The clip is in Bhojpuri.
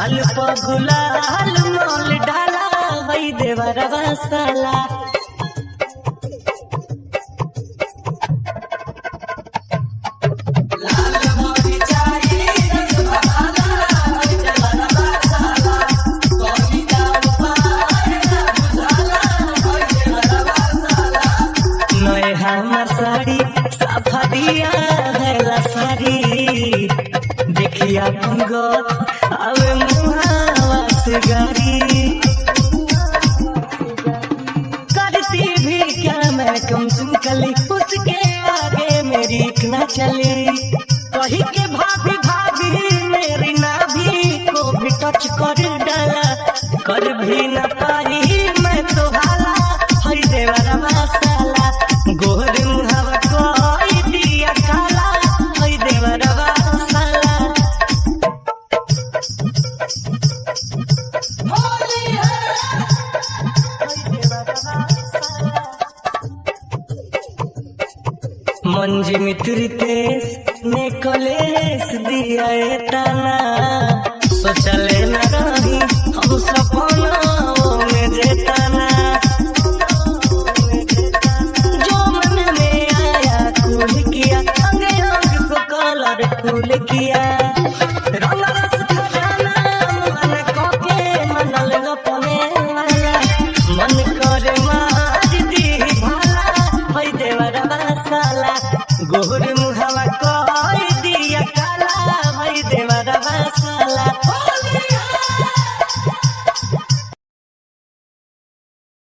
गाल पर गुलाल मोल डाला हई देवरवा साला। नए हमर साड़ी साफा दिया है साड़ी, देखिया गो आवे मुहावा से गारी। करती भी क्या मैं कम सुन कली, उसके आगे मेरी एक ना चली। कही के भाभी भाभी मेरी नाभी को भी टच कर डाला, कर भी न पाई मैं तो हाला हई देवरवा साला। गोर मुहावा कोई दिया काला हई देवरवा साला। होली है। मंजी मित्र तेस ने कलेस दिया ए ताना, सोचले न रही हम सपना।